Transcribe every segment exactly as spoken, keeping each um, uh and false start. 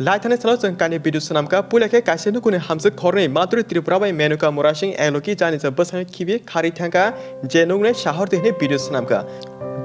Lai thani salo chwng kainwi video swnamkha, puila khe kaisa nukuni hamjwk khorni Madhuri Tripura bai Menuka Murasing ekloki jani sa bwsano khibi kharwi thangkha, je nuknai sahor de hwnwi video swnamkha.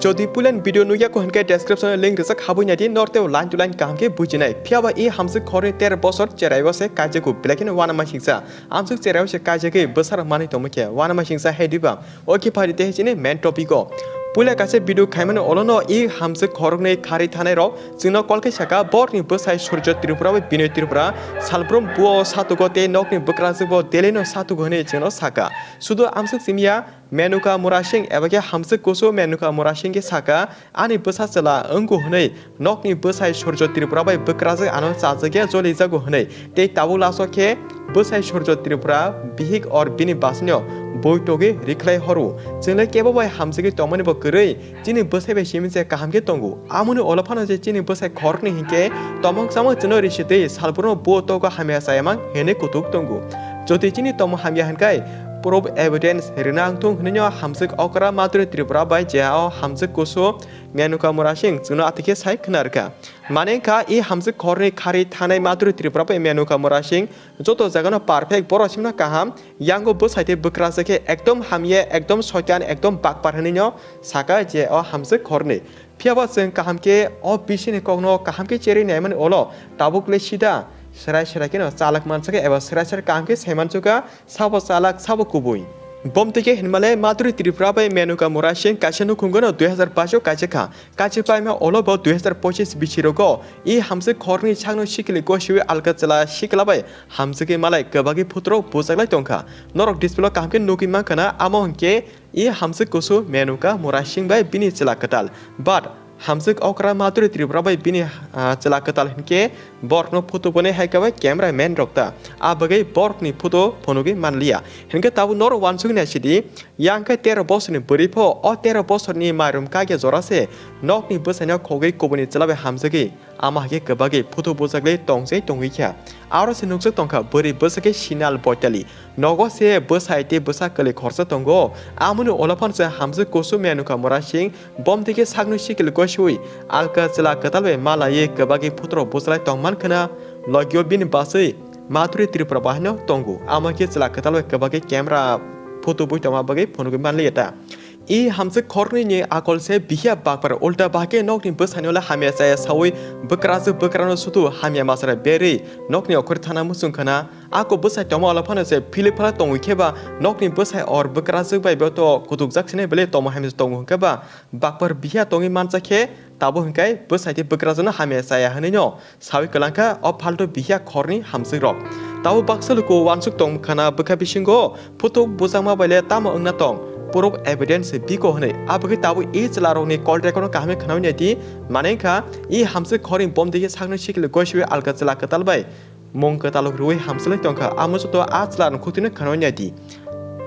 Jodi puilan video nukya ko hwnkhe description o link rijak habwi naidi, norteo line to line kaham khe bujinai. Phiyaba i hamjwk khorni tero bosor cheraio se kaijago, belai kheno uanamasingcha. Amswk cheraio se kaijagwi bwsarok manwi tongmani khe uanamasingcha hai diba? O khe phai di tei chini main topic o. Puila kaisa video khaimani olono i hamjwk khoroknwi kharwi thanai rok chwngno call khe saka, borokni bwsai Surjo Tripura bai Binoy Tripura salbrum buo satugo tei nokni bwkrajwkbo Delhi no satugo hwnwi chwngno saka. Sudu amswk simiya Menuka Murasing eba khe hamjwk kusu Menuka Murasing khe saka, ani bwsa chwla wngkhu hwnwi nokni bwsai Surjo Tripura bai bwkrajwk ano chajagya jolijago hwnwi tei tabuk laso khe bwsai Surjo Tripura bihik or bini basino boitogwi rikhlai horo. Chwngle kebo bai hamjagwi tongmani bo kwrwi, chini bwsai bai simi se kaham khe tongo. Amoni olo phano je chini bwsai khoroknwi hinkhe tomong chamung chwngno risi twi salbruno bo togo hamya chayamang hwnwi kutuk tongo. Jodi chini tomong hamya hwnkhai proof evidence rwna wngthung hwnwino hamjwk okra Madhuri Tripura bai je o hamjwk kusu Menuka Murasing chwngno atwikhe sai khna rwkha. Mane wngkha, i hamjwk khorni kharwi thanai Madhuri Tripura bai Menuka Murasing joto jagano perfect, borok simno kaham, yango bwsai tei bwkrajwk khe ekdom hamya, ekdom soitan, ekdom bakpar hwnwino saka je o hamjwk khorni. Phiyaba chwng kaham khe o bisini kokno kaham khe cherwi naimani olo tabuk le sida serai serai kheno chalak mansukha eba serai serai kaham khe sai mansukha, sabo chalak sabo kubui. Bomtwi khe hinmale Madhuri Tripura bai Menuka Murasing kaisa nukhungno dui hazar baish o kaijak kha. Kaisa paima olo bo dui hazar pochis bisi rogo i hamjwk khorni sakno sikili gosiwi alka chwla sikla bai hamjwkwi malai kwbagwi phutrok bujaklai tongkha. Norok display o kaham khe nugwi mankha na, amo hwnkhe i hamjwk kusu Menuka Murasing bai bini chwla kwtal. But hamjwk okra Madhuri Tripura bai bini, ah, chwla kwtal hinkhe borokno photo bonai hai khe bai camera man rok ta. A bagwi borokni photo phunugwi manliya. Hinkhe tabuk norok uansuknai sidi, yang khe tero bosorni bwrwi pho o tero bosorni mairum kagya jora se nokni bwsaino khogwi kubuni chwla bai hamjagwi. Ama hai khe kwbagwi photo bujaklai tongchai tongwi kha. Aro se nukjak tongkha bwrwi bwsa khe Sinal Boitali. Nogo se bwsai tei bwsa kwlwi khorsa tongo. Amoni olo phano se hamjwk kusu Menuka Murasing, bomtwi khe sakno sikili gosiwi alka chwla kwtal bai malaiwi kwbagwi photo rok bujalai tongman khwna. Logio bini bwsai Madhuri Tripura bai no tongo. Ama khe chwla kwtal bai kwbagwi camera photo bui tongma bagwi phunugwi manliya ta. I hamjwk khornwi ni akol se bihia bakpar ulta bahai khe nokni bwsani ula hamya chaya saui bwkrajwk bwkrano sutu hamya masra berwi nokni okhor thana muchung khana. Ako bwsai tongma ula phano se philip phala tongwi khe ba nokni bwsai or bwkrajwk bai bo to kutukjak sini belai tongma hamya tongo hwnkhe ba bakpar bihia tongwi mancha khe tabo hwnkhe bwsai tei bwkrajwkno hamya chaya hwnwi no saui kwlangkha o phalto bihia khorni hamjwkrok. Tabuk baksa luku uansuk tong khana bwkha bisingo photo bujakma baile tamo wngna tong, proof evidence biko hwnwi. Abagwi tabuk i chwlarokni call record no kaham khe khnaui naidi, mane wngkha i hamjwk khorni bomdi khe sakno sikili goisiwi alka chwla kwtal bai mung kwtalok rwui hamjwlai tongkha, amo joto a chwlarokni khutino khnaui naidi.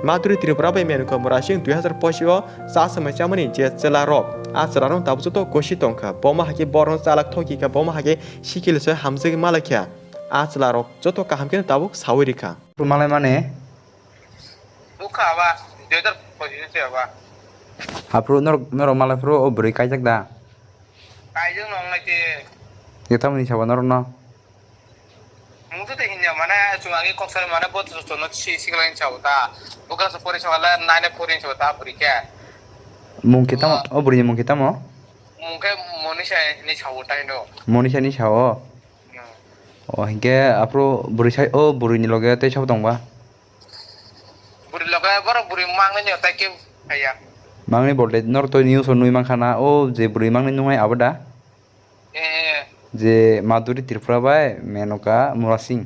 Madhuri Tripura bai Menuka Murasing dui hazar pochis o cha samai chamani je chwla rok, a chwla rok tabuk joto gosi tongkha. Boma hakhe borno chalak thoki kha, boma hakhe sikil se hamjwk malai kha. A chwla rok joto kaham khe tabuk saui rikha. Malai mane? Bukha aba, dui hazar pochis se aba. Haphuru norok, norok malai phuru o bwrwi kaijak da? Kaijak nong nai te. Ye tamoni sabo norok no? Mungsa te hinya mane chwng agi kok sari mane bo to no si si kala hinsa uta. Bukra sa pori sa kala nine pori sa uta pori khe. Mung khe tamo, o bwrwi ni mung khe tamo? Mung khe Monisha ni sa uta hino. Monisha ni sa o? Hmm. O hinkhe aphuru bwrwi sai, o bwrwi ni loge tei sabo tong ba? Bwrwi loge borok bwrwi mangni ni tai khe haya. Mangni bolte norok to news o nui mankha na, o je bwrwi mangni nungnai abo da? Eh, eh. Je Madhuri Tripura bai Menuka Murasing.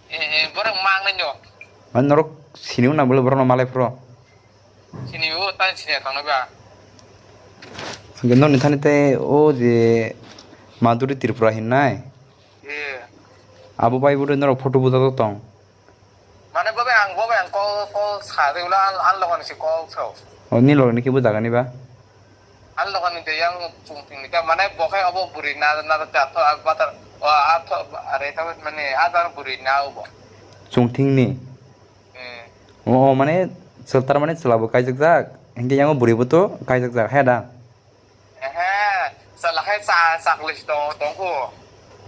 Eh, eh, borok mang nai no. Man norok sini na bole borok no malai phro. Sini o tan sini tang ba. Hingke norok ni thani tei o je Madhuri Tripura hinnai. Eh. Abo bai bole norok photo bujak tong. Mane bo bai ang, bo bai ang call, call sa de ula an, an logan si call so. O ni logan ni kibo jaga ni ba? An logan ni de yang chungting ni ta mane bo khai abo buri na, na ta tho ak batar, o a tho are ta mane a jar buri na o bo. Chungting ni? Eh. O, o mane chwla tar mane chwla bo kaijak jak, hingke yang buri bo to kaijak jak, he da? Ehe, chwla khai cha, chaklis tong, tongkho.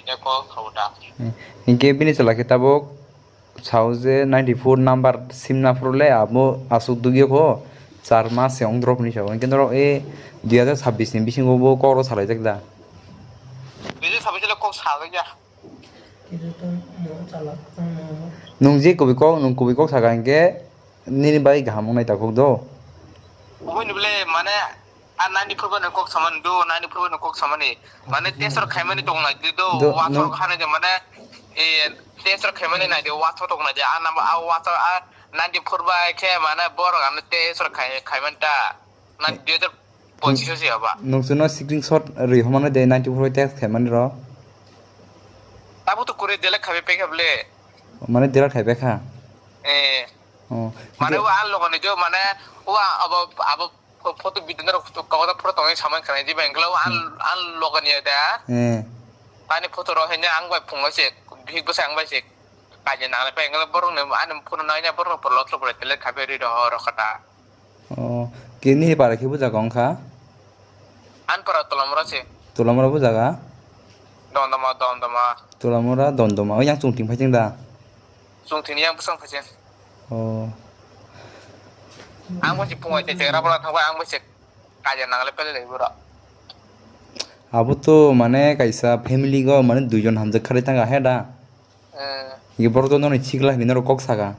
ine kok khabu da. Eh, hinkhe bini chwla khe tabuk sao je ninety four number simna phuru le abo aswk dugyo kho, char mas se wng drop hinwi sao. Hinkhe norok e dui hazar sabbish ni bisingo bo kok rw salaijak da? Dui hazar sabbish le kok salai ya. Nwng je kubui kok, nwng kubui kok saka hinkhe nini bai kaham wngnai takhuk do. Kubui ni bole mane a ninety four bai no kok samani do, ninety four bai no kok samani. Mane test rok khaimani tong nai do, do, wathor no. Khana je mane e test rok khaimani nai de, wathor tong nai de, a number a wathor a ninety four bai khe mane borok ano test rok khai, khaimani ta. Nang dui hazar pochish o se aba. Nwng chwngno screenshot rwi hwnmano de ninety four bai text khaimani rw. Tabuk to kure delete khaibai pekha bole. Mane delete khaibai kha? Eh. Oh. Mane o ang logo ni jo mane o abo, abo pho-, photo video no rok to kabo photo tongwi samai khanai di bang kla o ang, hmm, ang logo ni da. Eh. Ani photo rok haino ang bai phungo se, bihik bwsa ang bai se. Kaijak nanglai pai wngkhe borokni ani phone no naina borokno pore lotro pore tele khabe ri rw rw kha ta. Oh, kini para khe bujago wngkha? Ani para Tolamura se. Tolamura bujaga? Dondoma, Dondoma. Tolamura, Dondoma. O yang chwng thing phai chwng da? Chwng thini yang bwsang phai chwng. Oh. Ang bai se phungo se chegra bora thangbai ang bai se kaijak nanglai pai lai borok. Abo to mane kaisa family go mane duijon hamjak kharwi thangkha he da? Eh. Ye borok to noni sikla hinwi norok kok saka.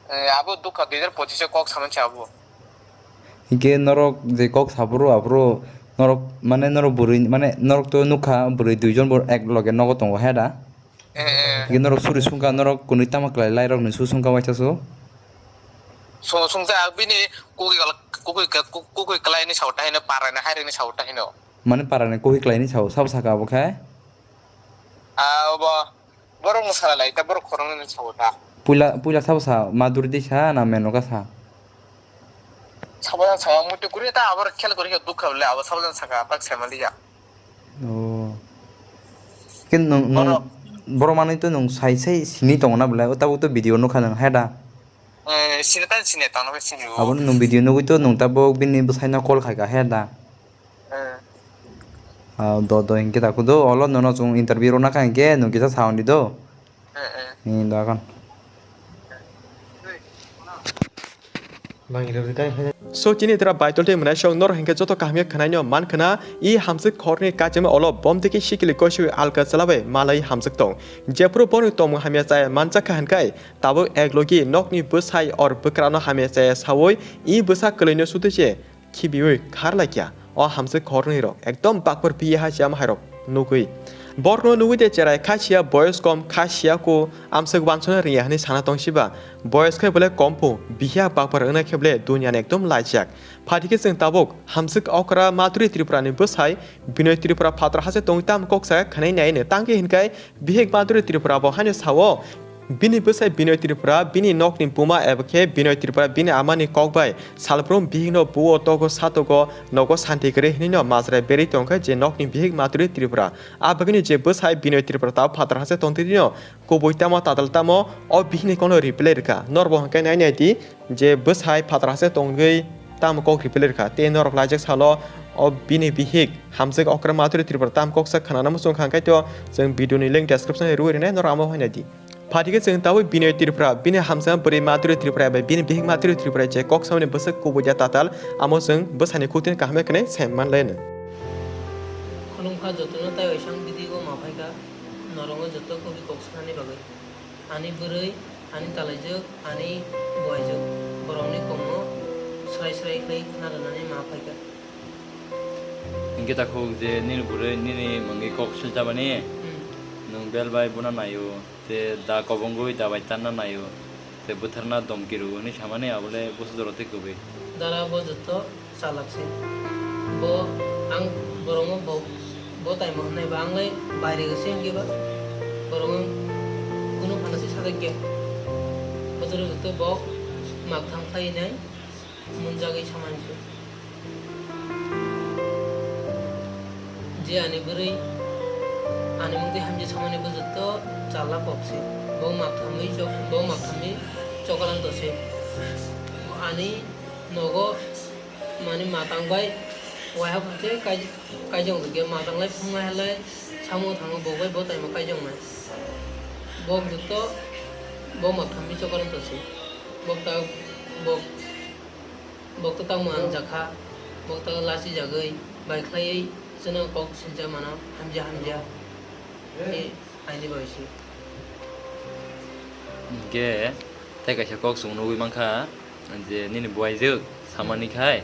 Eh, abo dukha dui hajar pochish o kok samani se abo. Hinkhe norok je kok saphuru aphuru norok mane norok bwrwi mane norok to nukha bwrwi duijon bo ek loge nogo tongo he da? Eh, eh. Hinkhe norok suri sungkha norok kwnwi tamo khlai lai rok ni su sungkha waisa su? Sung sungkha bini kukui kal-, kukui ka-, kuk-, kukui kwlai ni sao ta hino parai ni hai rok ni sao ta hino. Mane parai ni kukui kwlai ni sao sabo saka abo khe? Ah, obo. Borok no sara lai ta, borok khoroknwi no sao ta. Puila, puila sabo sa, Maduri de sa na Menoka sa? Sabo sa, muitu kuri ta, abo khel kuri khe dukha le, abo sabo sa ka, tak sai mali ya. Oh. Kin nung, nung, Borok. Borok manwi to nung sai sai sini tongo na bwlai, o tabuk to video nukha nung, he da? Eh, sini ta sini, tang no sini o. Abo nung video nugwi to nung tabuk bini bwsai no call khai ka, he da? Eh. Ah, do, do, hinkhe ta khudu, olo nono chwng interview rwna kha hinkhe, nwng kisa sa hwn di do. Eh, eh. Ni da khan. So, chini tra Baitol tei mwnai sok norok hinkhe joto kaham khe khwnai no man khna, i hamswk khorni kachima olo bom tiki sikili koisui alka chwlabai malai hamswk tong. Jephuru bono tongmung hamya chaya manchak kha hinkai, tabuk ek logi nokni bwsai or bwkrano hamya chaya saui, i bwsa kwlwino sutui se khibiui khar laikya. O hamswk khornwi rok ekdom bakpar piya hai se ama hai rok nugui. Borokno nugui de cherai kha siya boyos kom kha siya ko amswk wansona riya hinwi sana tong siba. Boyos khe bole kom phu bihiya bakpar wngna khe bole duniani ekdom laijak. Phatikhe chwng tabuk hamswk okra Madhuri Tripura ni bwsai Binoy Tripura phatro hase tongwi tam kok sa khwnai nai no tangkhe hinkai Bihik Madhuri Tripura bo haino sao, bini bwsai Binoy Tripura, bini nokni buma eba khe Binoy Tripura bini amani kok bai salbrum bihikno buo togo satogo nogo santi kwrwi hinwino majra berwi tongkha je nokni bihik Madhuri Tripura. A bagwino je bwsai Binoy Tripura tao phataro hase tongtwino kubui tamo tatal tamo o bihikni kokno reply rwkha. Norbo hwnkhe nai nai di, je bwsai phataro hase tongwi tamo kok reply rwkha. Tei norok laijak salo o bini bihik hamswk okra Madhuri Tripura tam kok sa khwnana muchung kha, hwnkhe to chwng video ni link description o rwi rwnai, norok amo hai nai di. Phatikhe chwng tabuk Binoy Tripura, bini hamswk bwrwi Madhuri Tripura bai bini bihik Madhuri Tripura je kok samani bwswk kubui ya tatal, amo chwng bwsani khuktin kaham khe nai sai man lai no. Khulumkha jotono, tai oisang video ma phaikha, norokno joto kubui kok sanani bagwi. Ani bwrwi, ani talaijwk, ani buaijwk, borokni kokno srai srai khlai khna rwnani ma phaikha. Hinkhe takhuk je nini bwrwi nini mungwi kok silchabani, hmm, nwng bel bai bono naio, tei da kobongwi da bai tanna naio, tei bwtharna domki rwo hwnwi samani, abole bwsajoro tei kwbwi. Dara bo joto chalak se. Bo ang borokno bo, bo taimo hwnwi ba ang lai baire se wngkhe ba borokno kunu phano se sajak ya. Bwtharno joto bo maktham khlai nai munjagwi samani se. Je ani bwrwi ani mungtwi hamya samani bo joto chalak kok se. Bo makthamwi chok, bo makthamwi chokolanto se. Ani nogo mani matang bai waiha phai se kai-, kaijong rwkhe matang lai phungnai halai samung thango bo bai bo taima kaijongnai. Bo joto bo makthamwi chokolanto se. Bo ta, bo Bok to tamo ang jakha, bok to lachi jagwi, bai khlaiwi chwngno kok sincha mano, hamya hamya. Ni aini bai se. Hinkhe tei kaisa kok chwng nugwi mankha je nini buaijwk samani khai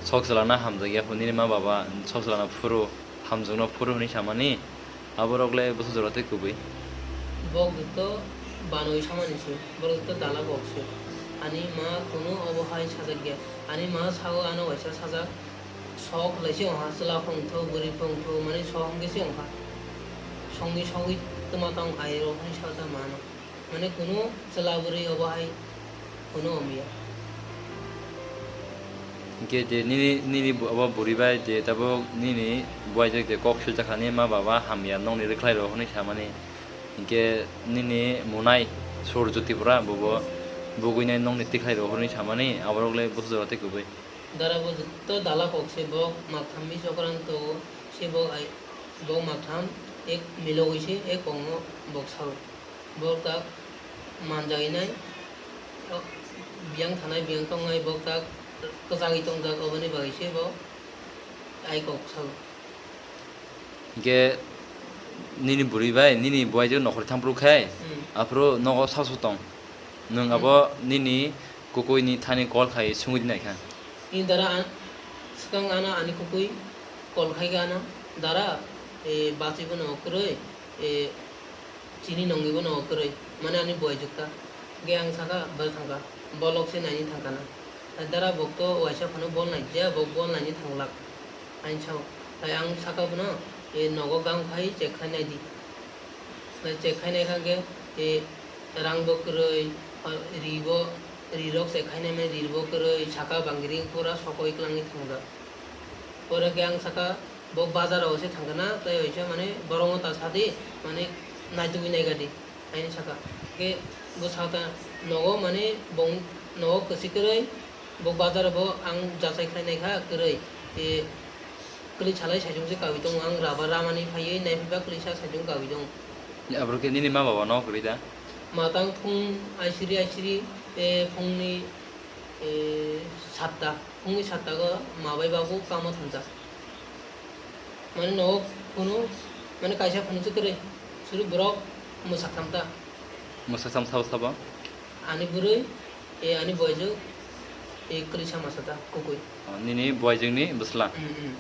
sok chwlana hamjakya phuru nini ma baba sok chwlana phuru hamjakno phuru hwnwi samani. Aborok le bwsajora tei kubui. Bok joto banwi samani se, borok joto dala bok se. Ani ma kunu obo hai sajak ya. Ani ma sao ano waisa sajak. Sok lai se ongha, chwla phung thu, bwrwi phung thu, mani sok hwnkhe se ongha. Songni sogwi twma tong hai rok hai sajak mano. Mane kunu chwla bwrwi obo hai kunu omya. Hinkhe je nini, nini bo-, abo bwrwi bai je tabuk nini buaijak je kok siljakha, nini ma baba hamya nokni rwkhlai rw hwnwi samani. Hinkhe nini munai Surjo Tripura bobo bugwinai nokni tikhlai rw hwnwi samani, aborok le bwsajora tei kubui. Dara bo jotto dala kok se, bo maktham mi chokran to se, bo ai, bo maktham ek milogwi se ek kok no bok sao. Bok tak manjagwi nai, biyang thanai biyang tongnai, bok tak kwchagwi tongjak, oboni bagwi se bo ai kok sao. Hinkhe nini bwrwi bai nini buaijak nokhorwi thangphuru khai, hmm, aphuru nogo sasu tong. Nwng, hmm, abo nini kukuini thani call khai sungwi di naikha. Ni dara an-, swkang ano ani kukui call khai kha ano, "Dara, e, bachwi bono kwrwi, e, chini nongwi bono kwrwi," mane ani buaijak ta. Ge ang saka, "Bwrwi thangkha, bolok se naini thangkha na." Hai dara bok to waisa phano bol naijak, bok bol naini thanglak. Ani sao. Hai ang saka bono, e, nogo gang khai check khai naidi. Check khai nai kha khe, e, rang bo kwrwi, ri bo, ri rok check khai nai mani ri bo kwrwi, saka bangring pura sokoi kwlangwi thangjak. Pore khe ang saka, bo bazar o se thangkha na, tei waisa mane borok no ta sadi, mane naitugwi nai kha di, haini saka. Khe bo saka nogo mane bong nogo kwchwi kwrwi, bo bazar o bo ang jachai khlai nai kha kwrwi, e, Kwlwi salai saichung se kawi tongo, ang rubber ramani phaiwi naiphaiba kwlwisa saichung kawi tongo. Aborok khe nini ma baba no kwrwi da? Matang phung aisiri aisiri, eh, phungni, eh, satta, phungni satta go ma bai babu kamo thangjak. Mane nogo kunu, mane kaisa phunukjak kwrwi, suru borok mwsak thamta. Mwsak tham sabo sabo? Ani bwrwi, e, ani boijo, e, kwlwisa masa ta, kukui. O, nini boijongni bwsla? Mm, mm.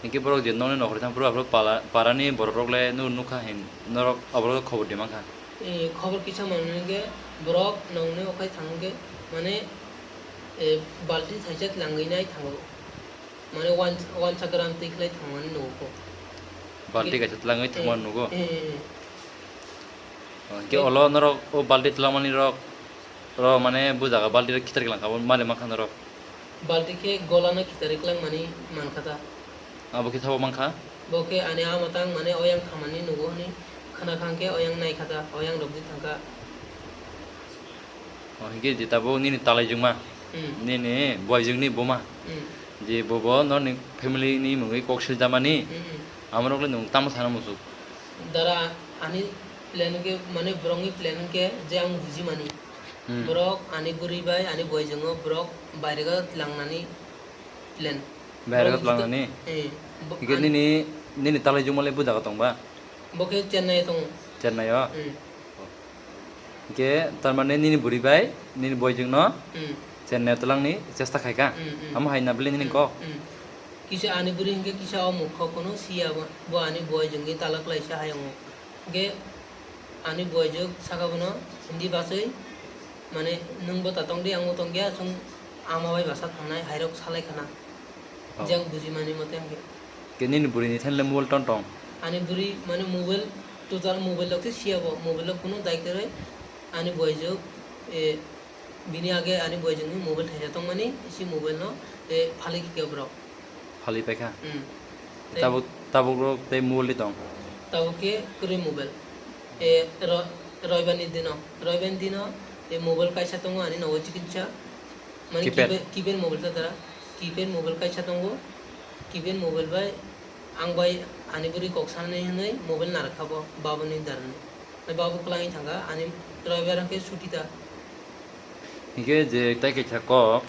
Hinkhe borok je nokni nokhorwi thang phuru aphuru pala-, parani borok rok le nuk-, nukha hin norok aborok khobor di mankha? E, khobor kisa manwi hinkhe borok nokni okhai thang hinkhe mane, e, balti thaisa tlangwi nai thango. Mane uansa, uansa gram twi khlai thangmani nugo kho. Balti kaisa tlangwi thangmani nugo? Eh, eh, eh. O, hinkhe olo norok o balti tlangmani rok, rok mane bo jaga balti rok khitar khe langkha, bo mali mankha norok? Balti khe golano khitar khe langmani mankha ta. Abo khe sabo mankha? Bo khe ani ama tang mane oyang thangmani nugo hwnwi khna kha hinkhe oyang naikha ta, oyang rok di thangkha. O, hinkhe je tabuk nini talaijwkma, hmm, nini boijwkni buma, hmm, je bobo norni family ni mungwi kok siljamani, hmm, hmm, amorok le nwng tamo sana muchuk? Dara ani plan hinkhe, mane borokni plan hinkhe je ang bujimani. Hmm. Borok ani bwrwi bai ani boijwkno borok bairega tlangnani plan. Bairega tlangnani? Eh, bo-, hinkhe an- nini, nini talaijwkma le bo jaga tongba? Bo khe Chennai o tongo. Chennai o? Hmm. Hinkhe, tarmane nini bwrwi bai nini boijwkno, hmm, Chennai o twlangni chesta khai kha? Hmm, hmm. Amo hai na bwle nini, hmm, kok? Hmm. Kisa ani bwrwi hinkhe kisa o mukha kunu siya bo, bo ani boijwkni tala kwlaisa hayungo. Hinkhe ani boijwk saka bono Hindi bachwi, mane, nwng bo ta tongdi, ang bo tongya, chwng ama bai basa thangnai, hairok salai khana. Oh. Je ang bujimani mote hinkhe. Ke nini bwrwini thanle mobile ton tong? Ani bwrwi mane mobile, total mobile rok se siya bo, mobile rok kunu dai kwrwi ani boijwk, eh, bini age ani boijwkni mobile thaisa tongmani, isi mobile no, eh, phalwi khe borok. Phalwi paikha? Hmm. Tei tabuk, tabuk rok tei mobile di tong? Tabuk khe kwrwi mobile. Eh, ro-, roibani dino, roibani dino, eh, mobile kaisa tongo ani nogo chikitsa. Mane keypad. Keypad, keypad mobile ta dara. Keypad mobile kaisa tongo. Keypad mobile bai ang bai ani bwrwi kok sanani hwnwi mobile narwkha bo babuni darani. Bai babu kwlangwi thangkha ani driver hwnkhe suti ta. Hinkhe je tai kaisa kok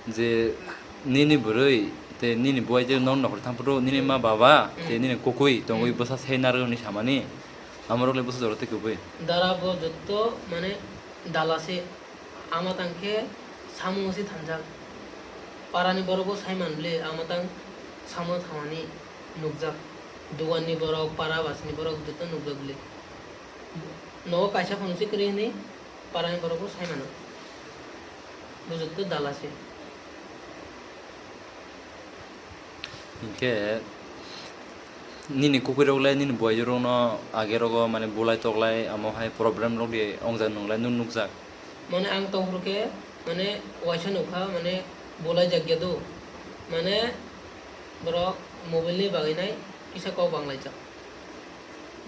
je nini bwrwi tei nini buai je nok nokhor thang phuru nini ma baba tei nini kukui tongwi bwsa sai narwk hwnwi samani. Amorok le bwsa jora tei kubui. Dara bo jotto mane dala se. Ama tang khe samung se thanjak. Parani borok bo sai man bwle, ama tang samung thangmani nukjak. Dugan ni borok, para bas ni borok joto nukjak bwle. Nogo kaisa phano se kwrwi hwnwi parani borok bo sai mano. Bo joto dala se. Hinkhe nini kukuirok le nini buaijorokno agerogo mane bulai toklai amo hai problem rok di wngjak nwnglai nwng nukjak? Mane ang tongphuru khe mane waisa nukha mane bulai jakya do. Mane borok mobile ni bagwi nai kisa kok banglaijak.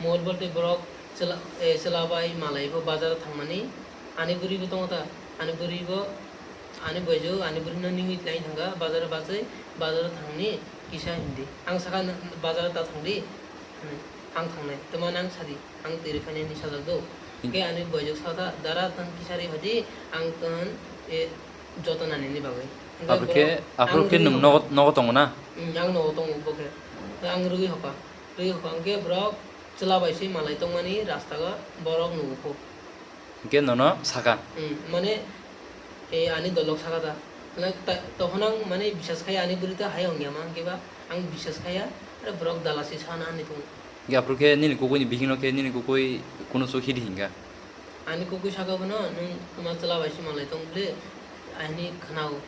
Mobile bo tei borok chwla, eh, chwla bai malai bo bazar o thangmani, ani bwrwi bo tongo ta, ani bwrwi bo, ani boijo, ani bwrwi no nini lai thangkha bazar o bachwi, bazar o thangni kisa hindi. Ang sakha bazar o ta thangdi, hmm, ang thangnai, tamo nang sadi. Ang twi rwkhainani sajak do. Hwnkhe ani boijo sakha, "Dara, tong kisa ri hodi, ang tong, e, joto nanini bagwi." Hwnkhe aphuru khe, borok aphuru ang khe rwgwi nwng hokha. Nogo, nogo tongo na? Hmm, ang nogo tongo bo khe. Ang rwgwi hokha. Rwgwi hokha hwnkhe borok chwla bai se malai tongmani rasta o borok nugo kho. Hwnkhe nono sakha? Hmm, mane, e, ani dolok sakha ta. Mane ta-, tokhon ang mane bisas khaiya ani bwrwi ta hai ongya ma hwnkhe ba ang bisas khaiya, are borok dalasi sana hinwi tongo. Hingke aphuru khe nini kukuini bihikno khe nini kukui kunu chuk hidi hingkha. Ani kukui saka bono, "Nwng tuma chwla bai se malai tong bwle?" Ahini khwnao.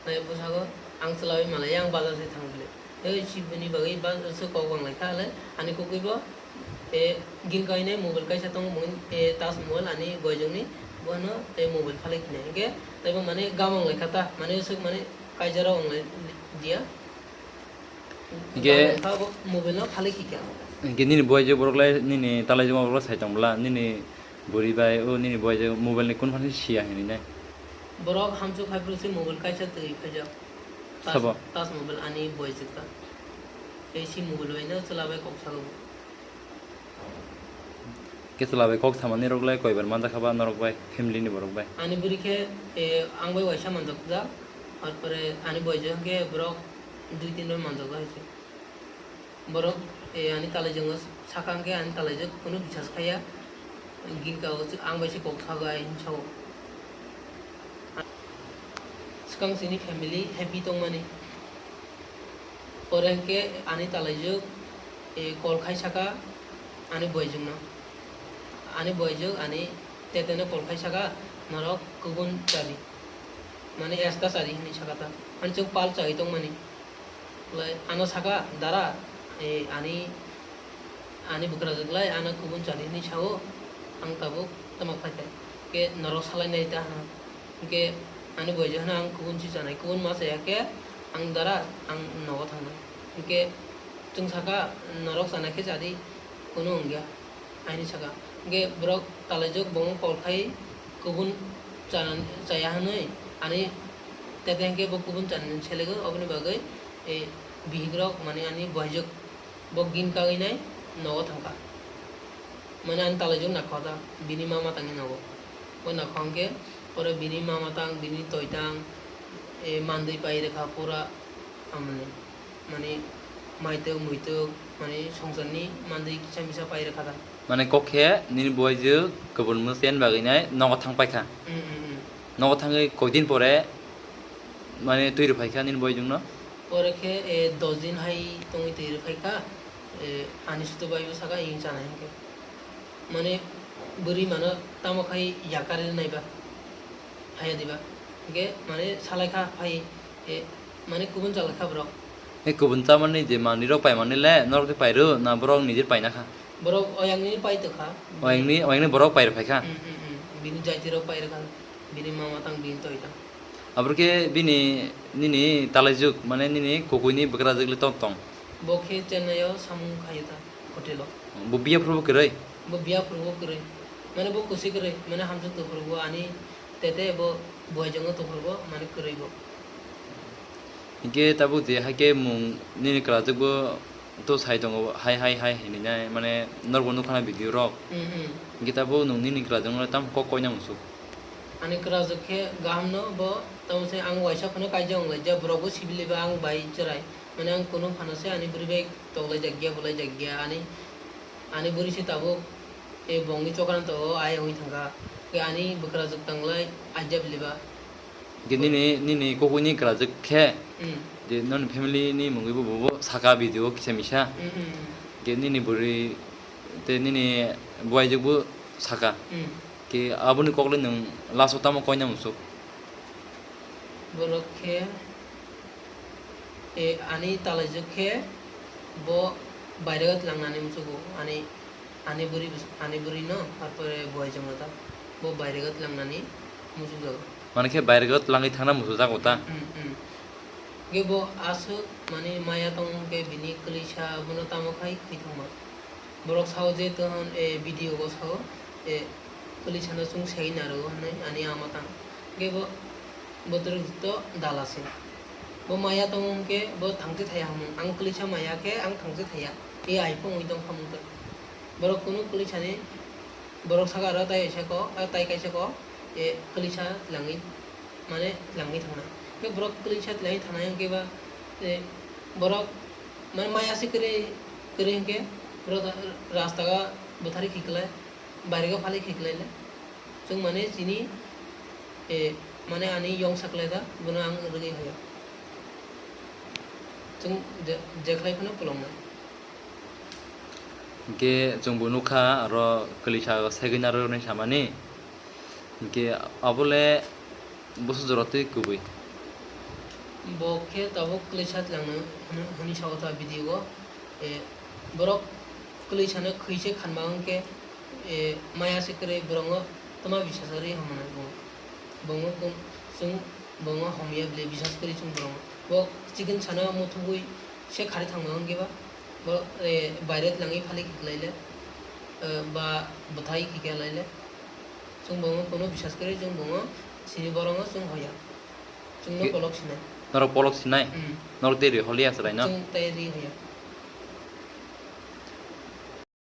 Tei bwskango, "Ang chwla bai malai, ang bazar se thang bwle." Tei si bini bagwi ba-, se kok bang lai kha le, ani kukui bo, e, gin kainai mobile kaisa tongo, mui, e, touch mobile ani boijongni, bono tei mobile phalai khinai. Hingke tei bo mane gamang lai kha ta, mane swk mane kaijaro wng lai dia. Hingke, mobile no phalwi kikha. Hingke nini buaijwk borok lai, nini talaijwk borok lai sai tong bwla, nini bwrwi bai, o nini buaijwk mobile ni kunu phan siya hinwi nai. Borok hamsuk hai phuru se mobile kaisa twi phaijak. Touch, sabo? Touch mobile ani buaijwk ta. Tei si mobile bai no chwla bai kok sago. Khe chwla bai kok samani rok lai koibar manjakha ba norok bai, family ni borok bai? Ani bwrwi khe, e, ang bai waisa manjakjak, arpore ani boijo hwnkhe borok dui tin bai manjakjak hai se. Borok, e, ani talaijwkno sakha hwnkhe ani talaijwk kunu bisas khaiya, ginkha o ang bai se kok sago ai hinwi sao. Swkang chini family happy tongmani. Pore hwnkhe ani talaijwk, e, call khai saka ani boijwkno. Ani boijwk ani teteno call khai saka, "Norok kubun chadi." Mane esta chadi hinwi saka ta. Ani chwng pal chai tongmani. Lai ano saka, "Dara, e, ani, ani bwkrajwk lai ano kubun chadi hinwi sao, ang tabuk tamo khaikha. Khe norok salai nai ta hwno." Hwnkhe ani boijo hwno, "Ang kubun si chanai, kubun ma chaya khe ang dara ang nogo thangnai." Hwnkhe chwng saka, "Norok chanai khe chadi, kunu wngya," aini saka. Hwnkhe borok talaijwk bomo call khai kubun chana, chaya hwnwi ani tete hwnkhe bo kubun chanani selego, oboni bagwi, e, bihikrok mane ani boijo Bo gin kagwi nai nogo thangkha. Mane ani talaijwk nakho ta, bini mama tangwi nogo. Bo nakho hwnkhe, pore bini mama tang, bini toi tang, e, mandwi pai rwkha pura, amoni. Mane maitwk, muitwk, mane songcharni mandwi kisa misa pai rwkha ta. Mane kok khe nini buaijwk kubun mwsen bagwi nai nogo thang paikha. Mm, mm, mm. Nogo thangwi koi din pore, mane twi rw phaikha nini buaijwkno? Pore khe, e, dos din hai tongwi twi rw phaikha, e, ani sutu bai bwsaka ing chanai hwnkhe. Mane bwrwi mano tamo khai yakar naiba, haya diba. Hwnkhe mane salai kha phai, e, mane kubun chalai kha borok. E kubun chamani je manwi rok paimani le norok de pairo na borok nijir paina kha? Borok oyangni pai tokha. Oyangni, oyangni borok pai rw phaikha? Mm, mm, mm. Bini jaiti rok pai rw kha. Bini mama tang, bini toi tang. Aboro khe bini, nini talaijwk, mane nini kukuini bwkrajwk le tong tong? Bo khe Chennai o samung khaio ta, hotel o. Bo biya phuru bo kwrwi? Bo biya phuru bo kwrwi. Mane bo kusi kwrwi, mane hamjwk tuphuru bo ani tete bo buaijwk no tuphuru bo, mane kwrwi bo. Hinkhe tabuk je haikhe mung nini kwlajwk bo to sai tongo, hai, hai, hai, hinwi nai, mane norokbo nukha na video rok. Mm, mm. Hinkhe tabuk nwng nini kwlajwk no tamo kok koina muchuk? Ani kwlajwk khe kaham no bo, tamo se ang waisa phano kaijak wng lai, je borok bo sibili ba ang bai chwrai. Mane ang kunu phano se ani bwrwi bai toklai jak ya, bolai jak ya, ani, ani bwrwi se tabuk e bongni chokran to o ai wngwi thangkha. Khe ani bwkrajwk tanglai aijak liba. Ge nini, nini kukuini kwlajwk khe, mm, je noni family ni mungwi bo, bo, bo saka video kisa misa. Mm, mm, mm. Ge nini bwrwi tei nini buaijwk bo saka. Mm. Khe aboni kokle nwng last o tamo koina muchuk? Borok khe, e, ani talaijwk khe bo bairega tlangnani muchugo, ani, ani bwrwi bwsa-, ani bwrwino, arpore buaijwkno ta bo bairega tlangnani muchukjago. Mane khe bairega tlangwi thangna muchukjago ta? Mm, mm. Hwnkhe bo aswk mani maya tong hwnkhe bini kwlwisa bono tamo khai khwi thangma. Borok sao je tohon, e, video o sao, e, kwlwisa no chwng sai naro hwnwi ani ama tang. Hwnkhe bo botrok to dala se. Bo maya tong hwnkhe bo thangse thaya hwnwi. Ang kwlwisa maya khe ang thangse thaya. E ai pongwi tong khamung to. Borok kunu kwlwisa ni borok saka aro tai sako, a tai kaisa ko, e, kwlwisa langwi. Mane langwi thangna. Hwnkhe borok kwlwisa twlangwi thangnai hwnkhe ba, eh, borok mane maya se kwrwi, kwrwi hwnkhe borok rasta o bwthari khiklai, bairego phalwi khiklai le. Chwng mane chini, eh, mane ani yongsa kwlai da, bono ang rwgwi hoya. Chwng je, jekhlai phano kwlwng nai. Hwnkhe chwngbo nukha aro kwlwisa segwi narwknai samani. Hwnkhe abole bwswk jora twi kubui. Bo khe tabuk kwlwisa twlangno hwnwi, hwnwi sao ta video o. E, borok kwlwisano khwi se khanma hwnkhe, e, maya se kwrwi borokno twma bisas rwi hamnai bo. Bongo kung, chwng bongo hamya bile bisas kwrwi chwng borokno. Bo chikon sana muthubui se khari thangma hwnkhe ba, bo, e, baire twlangwi phalwi khiklai le, e, ba bwthai khikya lai le. Chwng bongo kunu bisas kwrwi chwng bongo sini borokno chwng hoya. Chwngno Ki-, polok sinai. Norok polok sinai? Hmm. Norok tei ri holi aswrai no? Chwng tei ri hoya.